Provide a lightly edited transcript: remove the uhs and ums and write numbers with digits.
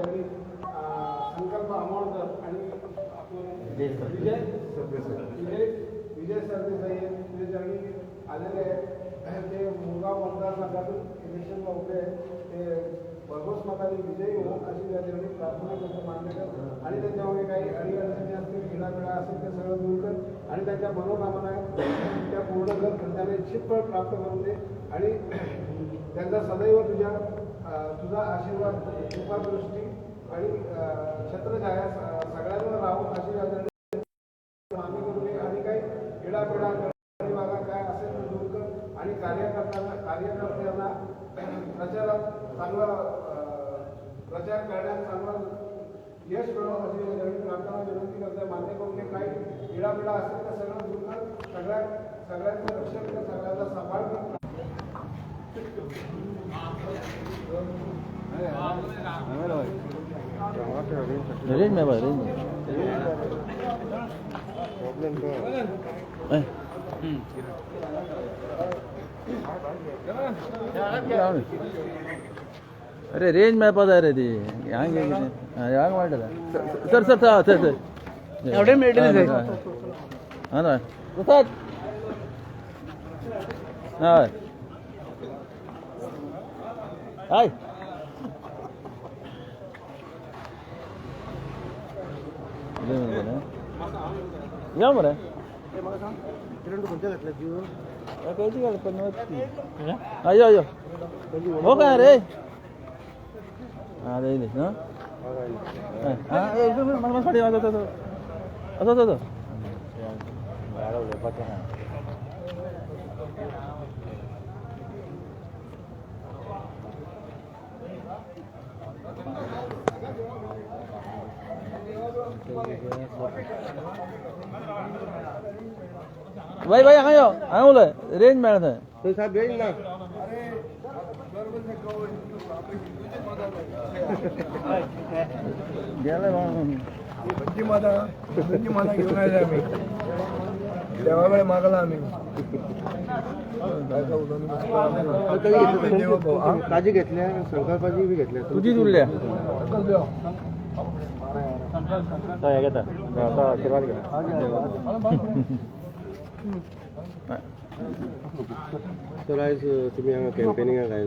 चरणी संकल्प आमोणकर आणि आपले विजय विजय विजय सरदेसाई तुझ्या चरणी आलेले आहेत. ते मुरगाव मतदारसंघातून इलेक्शनला उभे आहेत. ते भरघोस मताने विजयी हो अशी त्या चरणी प्रार्थना करतो. मान्य कर आणि त्यांच्यामध्ये काही अडीअडचणी असतील, इडापिडा असेल, ते सगळं दूर कर आणि त्यांच्या मनोकामना त्या पूर्ण कर आणि त्यांना इच्छित फळ प्राप्त करून दे आणि त्यांचा सदैव तुझा आशीर्वाद, कृपादृष्टी आणि छत्रछाया सगळ्यांवर राहू अशी त्या चरणी मागणी करून घे. आणि काही इडापिडा वागा काय असेल तर दूर कर आणि कार्यकर्त्यांना प्रचारात चांगला प्रचार करण्यात चांगला यश मिळो अशी या चरणी प्रार्थना विनंती करते. मान्य करून घे. काही इडापिडा असेल तर सगळं दूर कर. सगळ्यांचं रक्षण कर, सगळ्यांना सांभाळ कर. रेंज में भाई, रेंज में. ए. अरे, रेंज मेळपा जाय रे ती. हांग हांग मेळटलें. Sir, sir, sir, sir, sir. एवढे मेळटले. हा ना प्रसाद, हय हय. या मरे. खंयचे घातले जीव? खंयची घाल पण. हा, यो यो हो. काय रे? हा, येयली न्हू. हा, फाटी असो असो असो असो. उलोवपाचें आहा. भाई, भाई, हांगा यो, हांगा उलय, रेंज मेळना थंय. साहेब, येईल ना? गेले. बंदी माता, बंदी माता घेऊन आले आम्ही. देवा कडेन मागला आम्ही. देवा भाऊ, हा? काजी घेतल्या, संकल्पाची बी घेतल्या. तुझीच उरल्या. संकल्प देवा. घेता आशीर्वाद घ्या. तर आयज तुमी हांगा कॅम्पेनिंगाक आयला.